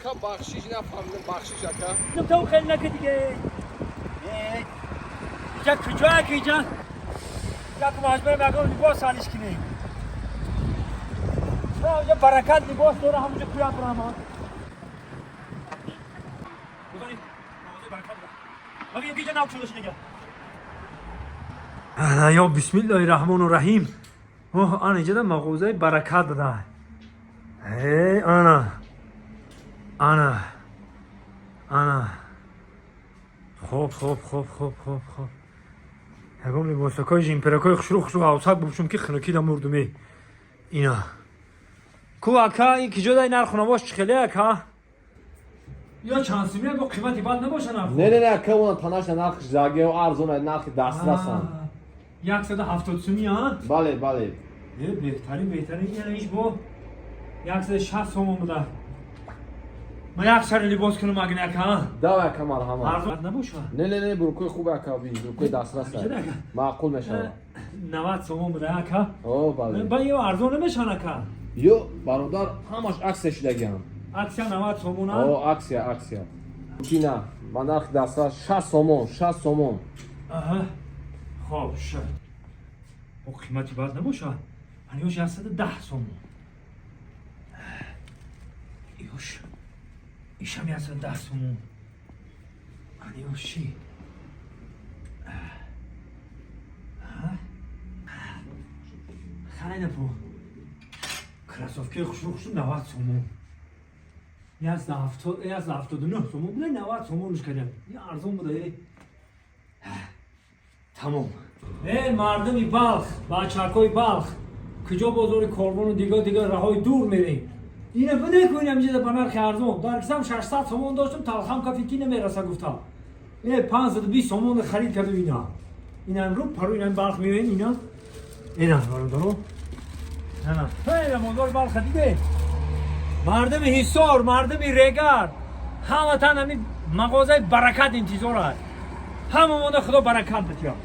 Ака, бахшиш, нафаҳмидам, бахшиш, ака. То хеле нака диге. Иҷа куҷо, ака, иҷа? Як маҷбурам ягон либос алиш кунем. Иҷа Баракат либос дора, ҳамуҷа куя бурама. Иҷа нав шуда шунига. Ё бисмиллоҳи раҳмону раҳим. Оҳ, ана иҷада мағозаи Баракат буда. Э, ана. Ана. Ана. Хоб, хоб, хоб, хоб, хоб, хоб. Ягон либосакои жимперакои хушрӯ хушрӯ ҳавсак бупӯшум, ки хунукида мурдуме. Ина. Ку, ака, ин киҷо дай, нарху навош чӣ хеле, ака? Ё чанд сумия, бо қимати бад набоша нарху? Не, не, не, ака, она танаша нархи заге арзона, нархи дастрасан. 170 сумӣ, а? Бале, бале. Э, беҳтарин, беҳтарин. Ина иш бо 160 сомон буда. Ман як шари либос кунам, агин, ака. Давай, ака, марҳамат. Арзон набоша? Не, не, не, буркои хуб, ака, би, буркои дастраса. Маъқул мешавад. 90 сомон буда, ака. О, бале. Ба ё арзон намешан, ака? Ё, бародар, ҳамаш акция шудагиам. Акция 90 сомон, а? О, акция, акция. Чина, ба нархи дастрас 60 сомон, 60 сомон. Аҳа. Хоб, шуд. О, қимати бад набоша. Аниёш 110 сомон. Ёш. Ишам 110 сомон. Аниёш чӣ? Аҳа. Хайна по. Кроссовки хушрӯ хушрӯ 90 сомон. 170, 179 сомон буда, 90 сомонш кардам. Ин арзон буда, э. Тамом. Э, мардуми Балх, бачакҳои Балх, куҷо бозори Корвону дига дига раҳои дур мерем? Ина биде ку, инам ҷида ба нархи арзон. Дар кисам 600 сомон доштам, талхам кафи ки намераса гуфтам. Э, 520 сомон харид карду ина. Инам рӯ пару инам Балх меоем ина. Ина, бародаро. Ана, ҳей, бозори Балха диде. Мардуми Ҳисор, мардуми Регар, ҳаматан ҳами мағозаи Баракат интизор аст. Ҳама монда Худо баракат битиёд.